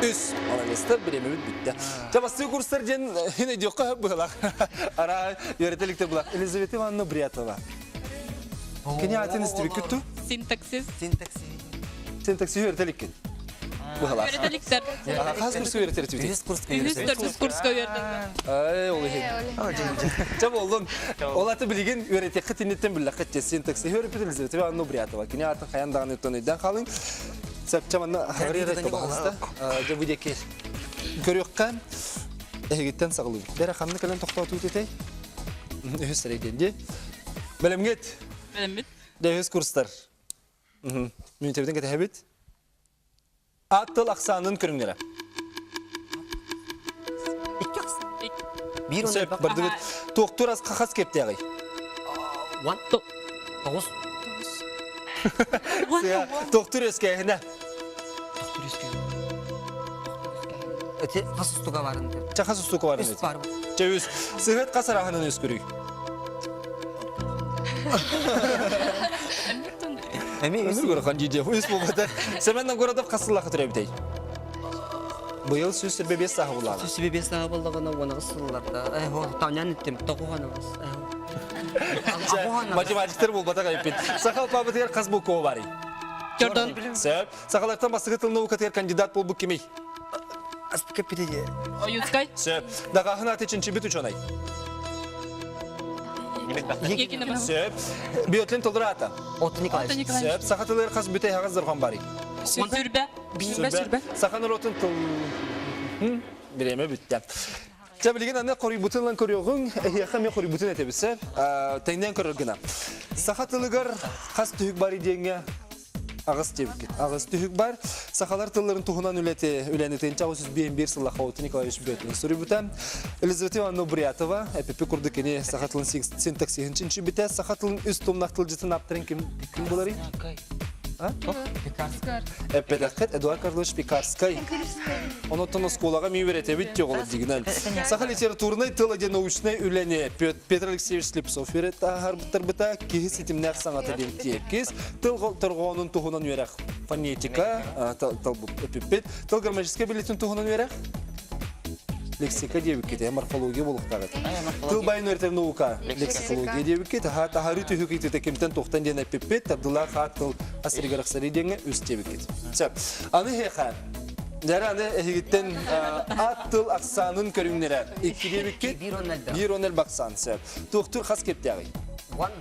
Үс. Молодецтар, бириэмэбит бүттэ. Чэ, бастыы курстар диэн хин өйдүөххэ быһылах. Ара үөрэтэ иликтэр булах. Елизавета Ивановна Брятова. Кини атын истибиккит ту? Синтаксис. Синтаксис. Синтаксис үөрэтэ иликкин. Быһылаах. Үөрэтэ иликтэр. Хас курска үөрэтэр этибитий? Үһүс курска Үһүс үөрэтэр. төрдүс курска үөрдэллэр. Ай, ол иһин. Чэ буоллун. Ол аты билигин үөрэтиэххит инниттэн биллэххит дьэ синтаксис үөрэппит Елизавета Ивановна Брятова. Кини аатын хайан даҕаны оттон өйдөөн хаалыҥ. Сөпчө манна хаҕырыйар баҕаста. Дьэ бу диэки көрүөххэ эһигиттэн саҕалыыбыт. Бэрэ ханна кэлэн тохтоотуут этэй? Үһүс сэрэй диэн дии. Бэлэмҥит? Бэлэммит. Дьэ үһүс курстар. Мүнүүтэбитин кэтэһэбит. Аат тыл ахсаанын көрүҥнэрэ. Биир Сөп, бардыбыт. Туохтуур ас хас кептээҕий? One. Тоҕус. Туохтуур өскээһинэ. Туохтуур өскээһинэ. Эти хас устуга барын? Ча хас устука барын? Үс бар. Ча үс. Сыһыат хас араһынан өскүрүй? Эми үс. Өмүр көрөхан дии үс буолбата. Семен Новгородов хас сыллаахы төрөөбүтэй? Быйыл 125 сааһы булаана. 125 сааһы буллаҕына уонаҕыс сылларда. Танян иттим, тоҕуһанабыс. Математиктар булбатах эппит. Саха алпаабытыгар хас буква барый? Jordan. Сөп. Сахалартан бастакы тыл наукатыгар кандидат буолбут кимий? Аспыка пири. Оюнскай. Сөп. Даҕааһын аты чинчибит учуонай. Сөп. Биотлин толору аата. Отто Николаевич. Сөп. Саха тылыгар хас бүтэй хаҕас дорҕоон барый? Сүрбэ. Сүрбэ. Саха норуотун тыл... Бириэмэ бүттэ. Чэ, билигин аны хоруйбутун ылан көрүөҕүҥ, эһиэхэ эмиэ хоруйбутун этэбит, сөп? Тэҥнээн көрөр гына. Саха тылыгар хас түһүк бар диэҥҥэ аҕыс диэбиккит. Аҕыс түһүк бар. Сахалар тылларын туһунан үлэти үлэни тыынча 951 сылла Хаутин Николаевич Бөтүн суруйбута. Елизавета Ивановна Бурятова, эпипи курдук кини саха тылын синтаксиһын чинчийбитэ. Саха тылын үс томнах тылдьытын ааптарын ким ким буларый? Эппэтэххит Эдуард Карлович Пекарскай. Онотон оскуолаҕа ми үөрэтэбит диэҕолор дигинэн. Саха литературнай тыла диэн научнай үлэни Петр Алексеевич Слепцов үөрэтаһарбыттарбыта киһи ситимнээх саҥата диэн тиэкис тыл торҕоонун туһунан үөрэх фонетика эпиппит тыл грамматическай билиитин туһунан үөрэх лексика диэбиккит морфология буолуохтаах этэ. Тыл байын үөрэтэр наука лексикология диэбиккит аха таһарыы түһүк ититэ кимтэн туохтан диэн эппиппит тардылаах аат тыл асырыгар ахсары диэҥҥэ үс диэбиккит. Сөп. Аны эһиэхэ Дьара аны эһигиттэн аат тыл ахсаанын көрүҥнэрэ икки диэбиккит биир он элбэх ахсаан сөп. Туохтуур хас киэптээҕий? One.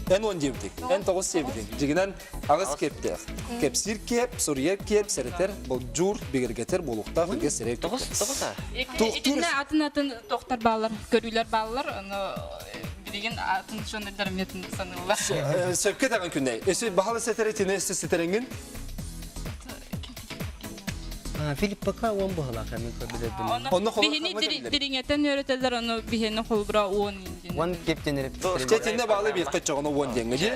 Эн он диэбитиҥ. Эн тоҕус диэбитиҥ. Дьигинэн аҕыс киэптээх. Кэпсиир киэп, суруйар киэп, сэрэтэр, болдьуур, бигэргэтэр буолуохтаах үгэ сирэй Тоҕус, тоҕус а? Итиннэ атын-атын тохтор бааллар, көрүүлэр бааллар, ону билигин атын дьоннор метын саныыллар. Сөпкө даҕан күннэй. Өсө баһалы сэтэр итини өссө ситэрэҥҥин? Филипп пока он быһылаах эми көрбүлэрбин. Онно Биһини дириҥэтэн үөрэтэллэр, ону биһини холбура уон индин. Уон кептенер. Чэ тинне баалы биэххэ чоҕоно уон диэҥҥэ дии.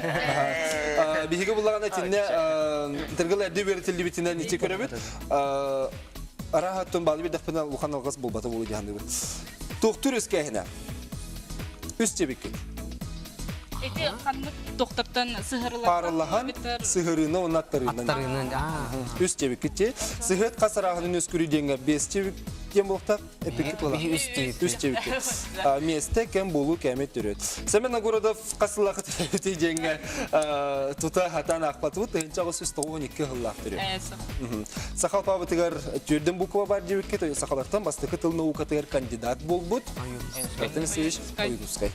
Биһиги буллаҕына тинне тыргыл эрдэ үөрэтиллибитинэн ити көрөбүт. Араһаттын баалы биэрдэхпинэ улахан алҕас буолбата буолуо дии Туохтуур өскээһинэ. Үс диэбиккит. Ити ханнык доктордан сыһырылар Паарылаһан сыһырыына уонна аттарыынан. Аттарыынан. Үс диэбиккит ти. Сыһыат хас арааһынын үскүрүй диэҥҥэ биэс диэбик диэн буолуохтаах. Эпиккит буолар. Үс диэбиккит. Үс диэбиккит. Миэстэ кэм буолуу кээмэй төрүөт. Семен Огородов хас сыллаахыт төрөөбүтүй диэҥҥэ тута хатаан аахпатыбыт. 1992 сыллаах төрүөт. Саха алпаабытыгар түөрдэн буква бар диэбиккит, сахалартан бастакы тыл наукатыгар кандидат буолбут Мартын Алексеевич Ойуунускай.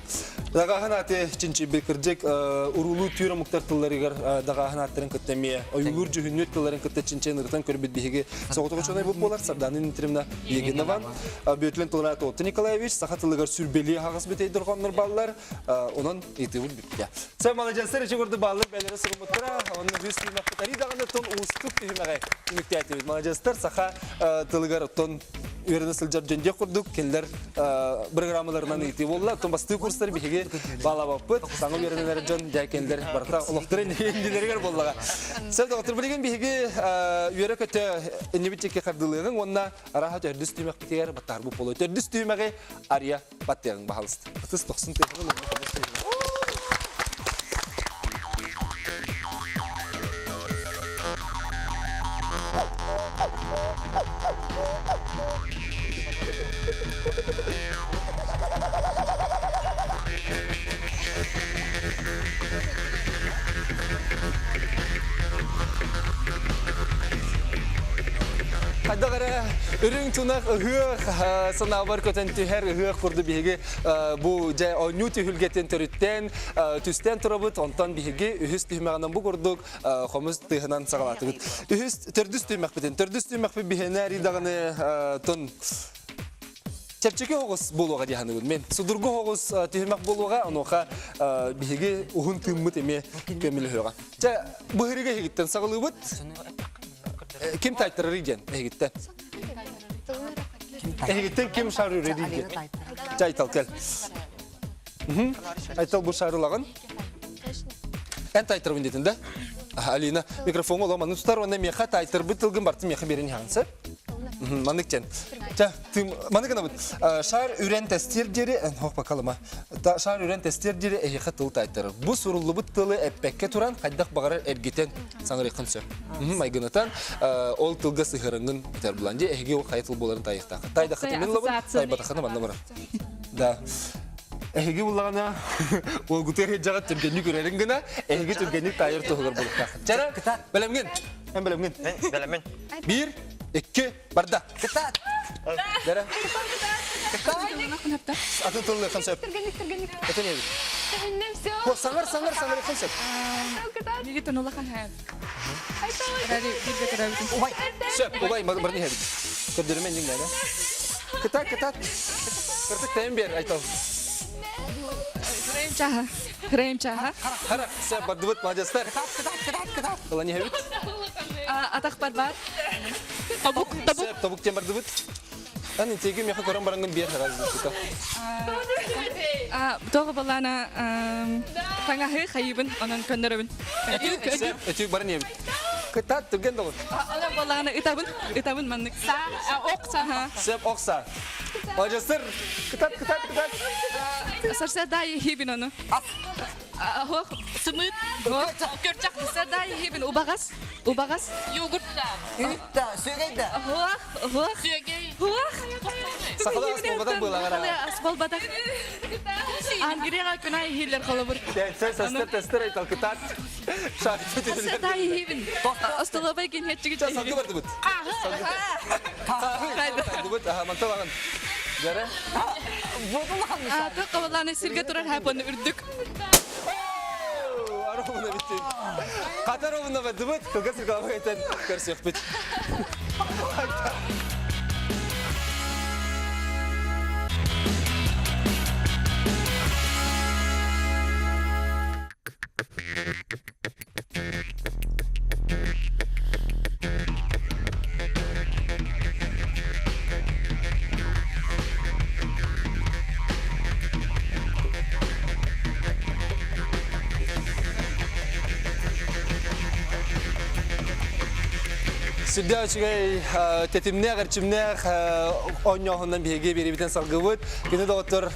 Даҕааһын ааты чинчийбит кырдьык уруулуу түүр омуктар тылларыгар даҕааһын ааттарын кытта эмиэ ойуулуур дьүһүннүүр тылларын кытта чинчийэн ырытан көрбүт биһиги соҕотох учуонай буолар Сардаана Дмитриевна. Онегинова. Бүөтүлэн тылыраат Отто Николаевич саха тылыгар сүрбэлии аһаҕас бүтэйдэр хоннор баллар. Онон ыйтыбыт бүттэ. Сэ маладьыастар ичи курдук бааллар бэлэри суруммуттара. Онно үс түһүмэхпит арий даҕаны тон уустук түһүмэҕи түмүктээтибит. Маладьыастар саха тылыгар оттон үөрэнэ сылдьар дьон диэх курдук кинилэр программаларынан ыытыы буолла. Оттон бастыы курстар биһиги баалаабаппыт. Саҥа үөрэнэлэр дьон дьэ кинилэр барыта олохторо иннилэригэр буоллаҕа. Сэл доҕоттор билигин биһиги үөрэ-көтө иннибит диэки хардылыаҕыҥ уонна арааһа төрдүс түһүмэхпитигэр баттаһарбыт буолуо. Төрдүс түһүмэҕи арыйа баттыаҕыҥ баһалыста. Ытыс тохсун тыаһын уонна хомус тыаһын. Хайдах эрэ үрүҥ тунах ыһыах санаабар көтөн түһэр ыһыах курдук биһиги бу дьэ оонньуу түһүлгэтин төрүттээн түстээн турабыт. Онтон биһиги үһүс түһүмэҕинэн бу курдук хомус тыаһынан саҕалаатыбыт. Үһүс төрдүс түһүмэхпитин төрдүс түһүмэхпит биһиэнэ даҕаны тон чэпчэки оҕус буолуоҕа дии саныыбын. Мен судургу оҕус түһүмэх буолуоҕа, онуоха биһиги уһун тыыммыт эмиэ көмөлөһүөҕэ. Чэ, быһырыга эһигиттэн саҕалыыбыт. Ким тайтарарый диэн эһигиттэн. Эһигиттэн ким шарырый диэн. Чэ, Айтал кэл. Айтал бу шарылагын. Эн тайтарбын диэтин да? Алина, микрофоҥҥа олом аны тутар уонна миэхэ тайтарбыт тылгын бартын миэхэ биэрин иһаҕын Маннык диэн. Ча, маннык гынабыт. Шар үрэн тестиэр диэри, хох бакалыма. Шар үрэн тестиэр диэри эһиэхэ тыл тайтарар. Бу суруллубут тылы эппэккэ туран, хайдах баҕарар эргитэн саҥарыаххын сөп. Майгынатан ол тылга сыһыарыҥҥын этэр булан. Дьэ, эһиги ол хайа тыл буоларын тайыахтааххыт. Тайдаххытын мин ылабын, тайбатаххына манна барар. Да. Эһиги буллаҕына, уолгутугар сылдьаҕыт түргэнник үрэрин гына, эһиги түргэнник таайар туһугар булуктааххыт. Чара, бэлэмҥин. Эн бэлэмҥин. Мен бэлэммин. Биир, икки, барда. Кытаат! Дара. Атын тыллыаххын сөп. Түргэнник, түргэнник. Этэн эбит. Төннөм все. Хо, саҥар, саҥар, саҥарыаххын сөп. Кытаат. Мигитон улахан һэм. Убай! Сөп, убай, барны иһэбит. Көрдөрүмэн дьиҥ да. Кытаат, кытаат. Кыртык тэйэн биэр, Айтал. Хрейм чаха. Хрейм чаха. Хара, сөп, бардыбыт, молодецтар. Кытаат, кытаат, кытаат, кытаат! Ылан иһэбит. Атах бар. Тобук, тобук. Сөп, тобук диэн бардыбыт. Ан интиги меха көрөн барангын биэр разница. Тоҕо балаана таҥаһы хайыбын, онон көннөрөбүн. Сөп, өтүк барын иһэбит. Кытаат, түргэн доҕор. Онон балаана ытабын, ытабын маннык. Ок саха. Сөп, ок саа. Молодецтар, кытаат, кытаат, кытаат. Сарсыарда иһибин ону. Ох, сымыт, көрчах сардай иһибин убаҕас, убаҕас. Йогурт да. Үүт да, сүөгэй да. Хуах, хуах. Сүөгэй. Хуах. Сахалар ас буолбатах быылаҕар. Ас буолбатах. Ангрияга күнай иһиллер холобур. Сен сестер тестер айтал кытаат. Сардай иһибин. Остолобай кинһетчиги. Салгы бардыбыт. Салгы. Аха, манталагын. Жаре. Аты кабаланы сирге турар хапаны үрдүк. Аровна битти. Катаровна бардыбыт. Кылгас реклама этен көрсүөхпүт. Сүрдээх үчүгэй тэтимнээх, эрчимнээх оонньооһунан биһиги биэриибитин салгыбыт. Күнү доҕоттор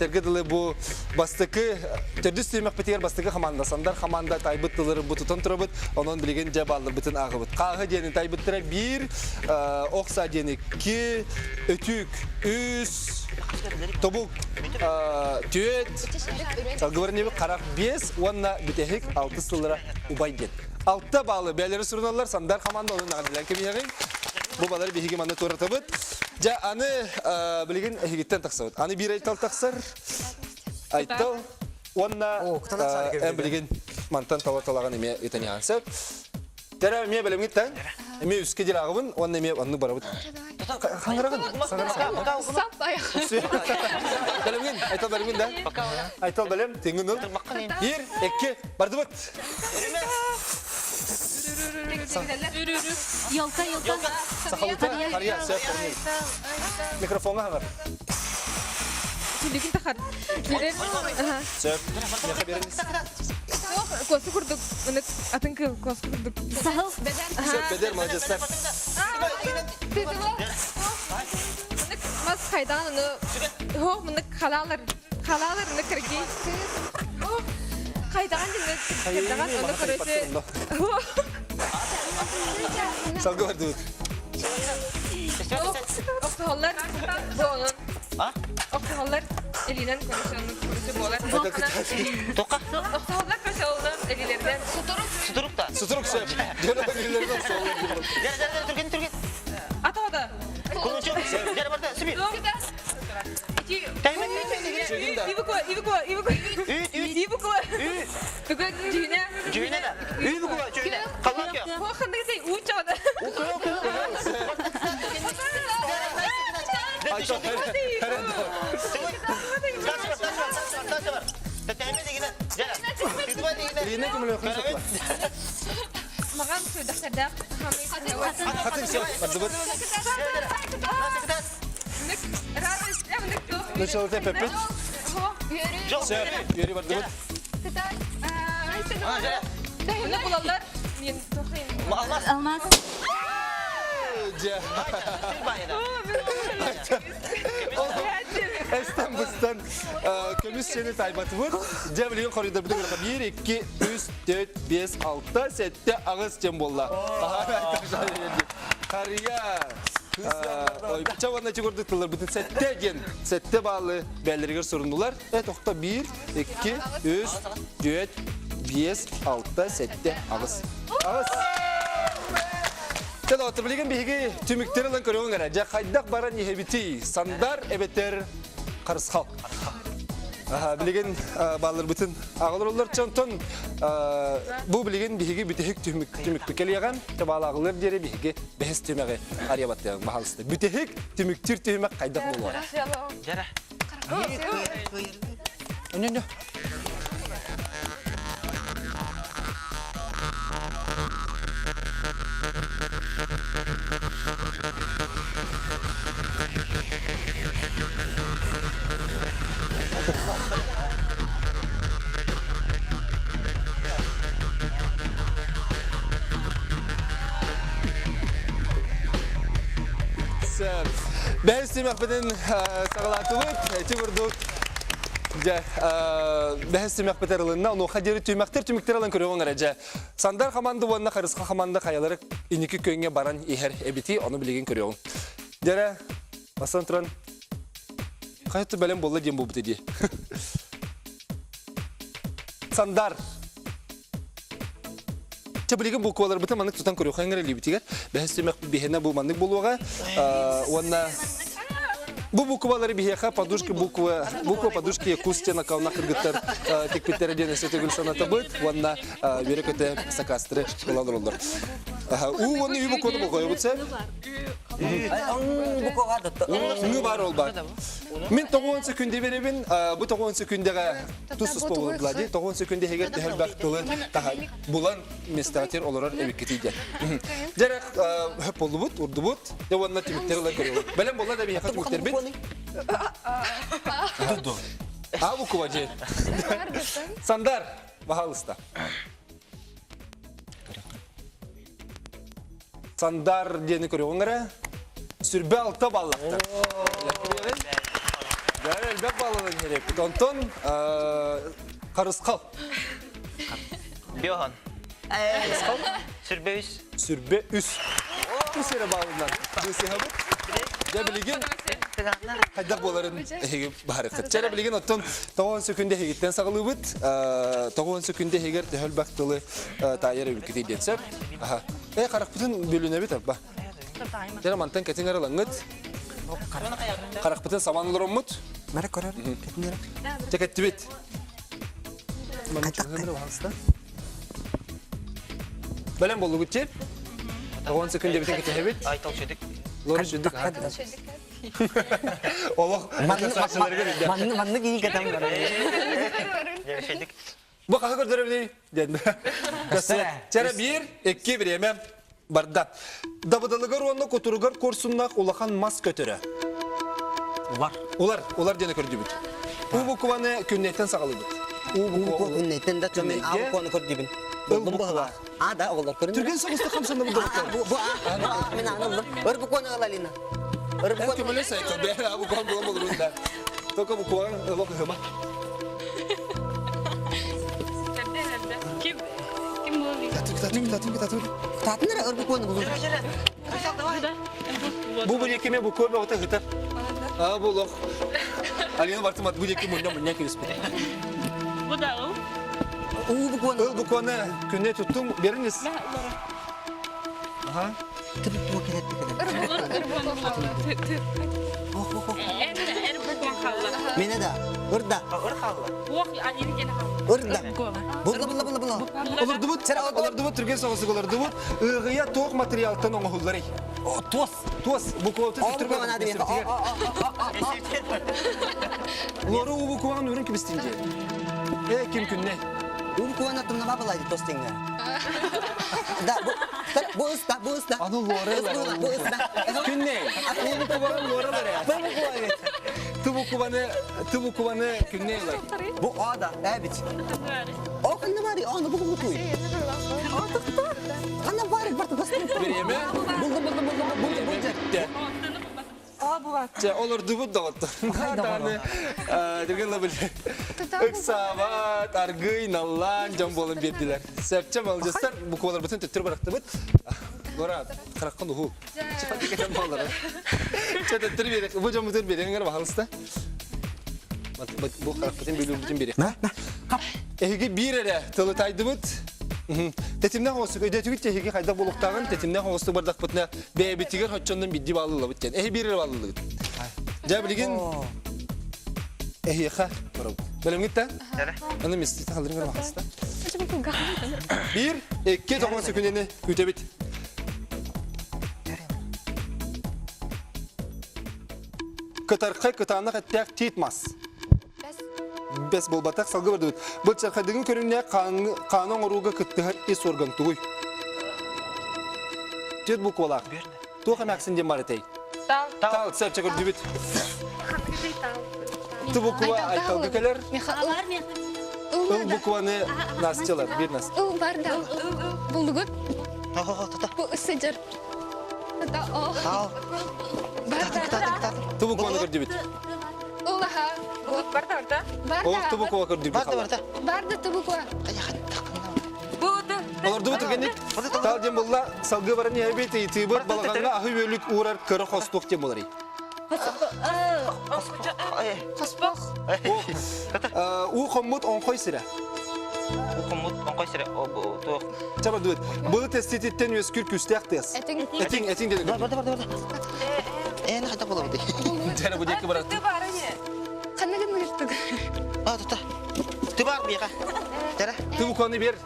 тэргэ дылы бу бастакы төрдүс түһүмэхпитигэр бастакы хамаанда Сандар хамаанда тайбыт тыллары бу тутан турабыт. Онон билигин дьэ баалларбытын ааҕабыт. Хааһы диэни тайбыттара биир, охса диэни икки, өтүүк үс, тобук түөт, салгыбарнебит харах биэс уонна бүтэһик алтыс тыллара убай диэн. Алта баалы бээлэри суруналлар Сандар хамаанда онун наҕардаан кэбиһэҕиҥ. Бу балары биһиги манна туоратабыт. Дьэ аны билигин эһигиттэн тахсабыт. Аны биир айтал тахсар. Айтал уонна эн билигин мантан тала талаҕын эмиэ ытаниаҕын сөп. Тэрэ эмиэ бэлэмҥиттэн эмиэ үскэ дирааҕыбын уонна эмиэ оннук барабыт. Хаңырагын. Сап аяқ. Бэлэмҥин, Айтал бэлэмҥин да? Айтал бэлэм, тиҥин ыл. Биир, икки, бардыбыт. Елка, елка. Сахалыта, харья, сөп, Микрофонга хаҥар. Түлүгүн тахар. Сөп. Миэхэ биэриҥиз. Косу курдук, атын кыл, косу курдук. Сахал. Сөп, бедер, молодецтар. Мас хайдаан аны хо мынык халаалар халаалар ны кырги хайдаан динне кырдаҕан аны көрөсө Салгы бардыбыт. Охсуһаллар буолан охсуһаллар илинэн көрөсө көрөсө буолар Тоқа. Охсуһаллар көрөсө илилеринэн Сутурук. Сутурук та. Сутурук сөп. Илилеринэн охсуһаллар. Дер дер дер түрген түрген. Ата ода. Кулунчук. Дер барда сибир. Ибуко, ибуко, ибуко. Ибуко. Туга жүйне. Жүйне да. Ибуко жүйне. Қалмак я. Хо хандык сей учода. Маған сөйдәхтәрдә Хатын все, бардыбыт. Начало пепет. Все, yürü бардыбыт. Bunu bulallar. Мен Алмаз. Алмаз. Эстен быстан көмүс сени тайбатыбыт. Дьэ билигин хоруйдарбытын көрөхө 1, 2, 3, 4, 5, 6, 7, 8 тем болла. Хария. Ой, чаванна чугурдук тыллар бүтүн сетте ген. Сетте баалы бәллеригер сурунулар. Э, тохто 1, 2, 3, 4, 5, 6, 7, 8. Ағыс. Чэ, доҕоттор, билигин биһиги түмүктэр ылан көрүөҥ эрэ. Дьэ, хайдах баран иһэбитий? Сандар эбэтэр Харысхал. Билигин баалларбытын аҕалар чонтон бу билигин биһиги бүтэһик түмүк түмүкпү кэлиэҕэн табаалааҕылар диэри биһиги бэһис түмэҕи арыйабаттыаҕыҥ баһаалыста. Бүтэһик түмүктүүр түһүмэх хайдах буолуо? Жара. Өнө-өнө. Бэйс түмэхпитин саҕалаатыбыт. Ити курдук дьэ бэһис түмэхпит арылынна. Онуоха диэри түмэхтэр түмүктэр ылан көрүөҕүҥ эрэ дьэ. Сандар хаманды уонна Харысха хаманды хайалары инники күөҥҥэ баран иһэр эбити, ону билигин көрүөҕүҥ. Дьэрэ, бастан туран хайты бэлэм буолла диэн буолбут дии. Сандар Чэ билигин букваларбытын маннык тутан көрүөххэ эҥэр илиибитигэр. Бэһис түмэх биһиэнэ бу маннык буолуоҕа. Уонна бу буквалары биһиэхэ подушки буква буква подушки Кустина кална кыргыттар тикпиттэрэ диэн өссө төгүл санатабыт уонна үөрэ көтө сакаастары ылан олороллор. У уонна ү букваны болҕойобут сэ. Ҥы баар ол баар. Мин тоҕуон сөкүндэ беребин, бу тоҕуон сөкүндэҕэ тус туспа буолар дии. Тоҕуон сөкүндэ иһигэр төһөлбөх тылы булан местатер олорор эбиккитий диэн. Дьэрэх хөп боллубут, урдубут, дьэ уонна түмүктэр ылан көрүөҕүт. Бэлэм буолла да биһиэхэ түмүктэрбит. А буква дьэ. Сандар, баһаалыста. Сандар диэни көрүөҕүҥ эрэ. Сүрбэ алта баллахтар. Бәрі элбэх балланан иһэреппит. Онтон Харысхал. Биохан. Харысхал. Сүрбэ үс. Сүрбэ үс. Үс эрэ баалынан быысыһабыт. Дьэ билигин хайдах буоларын эһиги баһарыккыт. Чэрэ билигин оттон тоҕон сөкүндэ эһигиттэн саҕалыыбыт. Тоҕон сөкүндэ иһигэр төһөл бах тылы таайар эбиккитий диэн сөп. Э харахпытын бөлүнэбит арба. Дьэ мантан кэтиҥ арылаҥҥыт. Харахпытын саман олороммут. Мара көрөр, кэтиннere. Чэ кэттибит. Бэлэм боллугут чи? Тоҕон секүндэ битин кэтэһэбит. Айтал чөдүк. Лорис үрдүк Олох Маннык ии кэтэн барар. Бу хаһы көрдөрөбүнүй? Диэн. Чэрэ биир, икки бириэмэ барда. Дабыдалыгар уонна кутуругар куорсуннаах улахан мас көтөрө. Улар. Улар, улар диэни көрдүбүт. Уу букваны күннэйтэн саҕалыыбыт. Уу буква күннэйтэн да мен аа букваны көрдүбүн. Булдум быһыла. А да оҕолор көрүн. Түргэн соҕустук хамсанныбыт доҕоттор. Бу бу а мен ааны ыллым. Өр букваны ыл Алина. Өр букваны. Көмөлөс айтыл бэйэ аа букваны булан болурун да. Только букваны ылок ыһыма. Ким ким буолуй? Тату тату тату. Татын эрэ өр букваны булун. Бу бу кеме бу көрбө ота хытар. А бу лох. Алина бартымат бу диэки мунна мунна кириспит. Бу да ыл. Уу букваны. Ыл букваны күнне туттум бериңиз. Аха. Тып бу келет келет. Мене да. Ырда. Ырда. Булла булла булла булла. Олордубут, олордубут, түрген соғысы олордубут. Ыгыя тоқ материалтан оңоһулларый. Туос. Туос, буквалты түргөн. Лору у букваны үрін кибистинже. Э, ким күнне? У букваны тымнама балайды тос теңге. Да, бу бу ыста, бу ыста. Аны лоры. Бу ыста. Күнне? У букваны лоры бар. Бу букваны. Ту букваны, ту букваны күнне лар. Бу а да, э бит. О, ханна бари, аны бу бу туй. Ханна бари, барты бастым. Биреме? Булдum, булдum, булдum, булдum, булдum. Чэ, олордубут доҕоттор. Даҕаны түргэн лабыл. Ыксаабат, аргый, наллаан дьон буолан биэрдилэр. Сөпчө малдьастар букваларбытын төттөрү барахтыбыт. Гора, хараххын уһу. Чэ, буоллара. Чэ, төттөрү биэрэх. Бу дьоммутун биэриҥэр баһалыста. Бу харахпытын бүлүүбүтүн биэриэх. Эһиги биир эрэ тылы тайдыбыт. Тэтимнээх оҕустук өйдөтүгүт эһиги хайдах буолуохтааҕын тэтимнээх оҕустук бардахпытына бэйэбитигэр хоччоннон бидди баалыллабыт диэн. Эһи биир эрэ баалыллыгыт. Дьэ билигин эһиэхэ барабыт. Бэлэмҥит да? Аны мистите халырыҥар баҕаста. Биир, икки тоҕон сөкүнэни күүтэбит. Кытархай кытаанах эттээх тиит мас. Бэс буолбатах салгы бардыбыт. Былчархайдыгын көрүҥнээх хааны оҥорууга кыттыһар ис орган тугуй? Түөрт буквалаах. Туох эмээхсин диэн бар этэй? Тал. Тал, сөп көрдүбүт. Ту буква айталга кэлэр. Ыл букваны Настялар, бир нас. Ыл бар да. Булдугут. Бу ысыдыр. Тал. Бар да. Ту букваны көрдүбүт. Улаха. Бар да, бар да. Бар Ол да. ту буква көрдүбүт. Барда барда. Бар да ту буква. Олордубут түргенник. Тал диэн булла салгыы баран иһэбит ыйытыыбыт балаҕаҥҥа аһы үөлүк уурар кыра хостуох диэн буоларый. Хоспох. Уу хоммут оҥхой сирэ. Уу хоммут оҥхой сирэ. Туох. Чабардыбыт. Былыт эстититтэн үөскүүр күүстээх тыас. Этиҥ. Этиҥ, этиҥ диэн. Барда барда барда. Эн хайдах буолабыт? Дьэ, бу диэки барат. Ханна гынныгыттык? А, тута. Ты бар биэхэ. Дьэрэ. Ты букваны бер.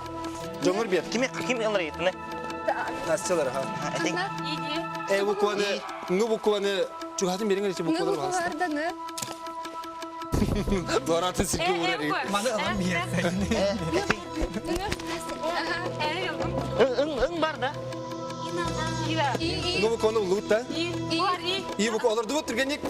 Дьоҥор бер. Ким ким ылар ыйытыны? Настялар, ха. Этиҥ. Э букваны, ҥ букваны чугаһатын бериҥ эрэ Ҥ буквалар буква баҕаста. бар да ҥ. Доратын сиргэ уурар. Маны ылан биэрсэн. Ың ың бар да. Ҥ букваны уллубут да? И буква олордубут түргэнник.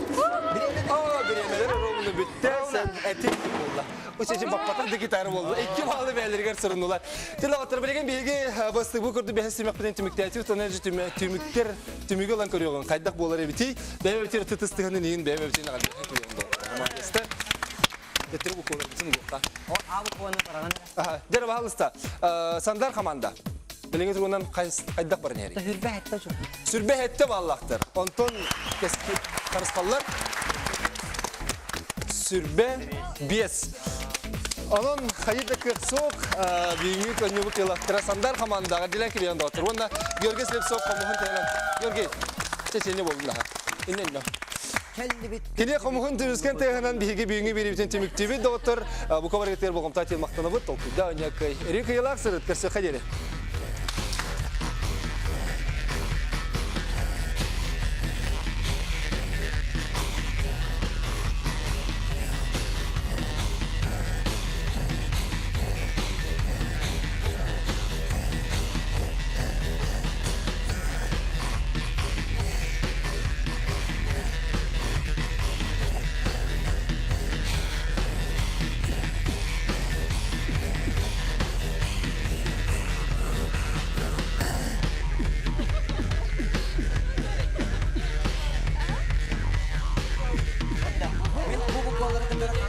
О, бириэмэлэр ровно бүттэ. Сен этиҥ буолла. Учечи баппатар да гитара буолла. Икки баалы бээлэригэр сырыннулар. Тилаҕаттар билигин биһиги бастыгы көрдү бэһис симэхпитин түмүктээти утана түмүктэр түмүгү ылан көрүөҕүн хайдах буолар эбитий бэйэбитир тытыстыһынын иин бэйэбитин аҕал Төттөрү букваларбытын угуохха. А букваны бараган. Дьэ, баһалыста. Сандар команда. Билиҥҥи туругунан хайдах баран иһэрий? Сүрбэ хэтте чу. Сүрбэ хэтте баллахтар. Онтон харысхаллар сүрбэ биэс. Онон хайы да кыах суох бүгүҥҥү көнньүбүт кыылахтара Сандар командаҕа дилэн килиэн доҕоттор. Уонна Георгий Слепцов хомуһун тыынан. Георгий, чечене болдун аха. Иннен Кэллибит. Кини хомуһун түмүскэн тыаһынан биһиги бүгүҥҥү биэриибитин түмүктүүбүт доҕоттор. Бука барыгытыгар болҕомто махтанабыт. Толкуйда онньаккай. Өрүү кыйылаах сырыт көрсүөххэ диэри. Хайдах?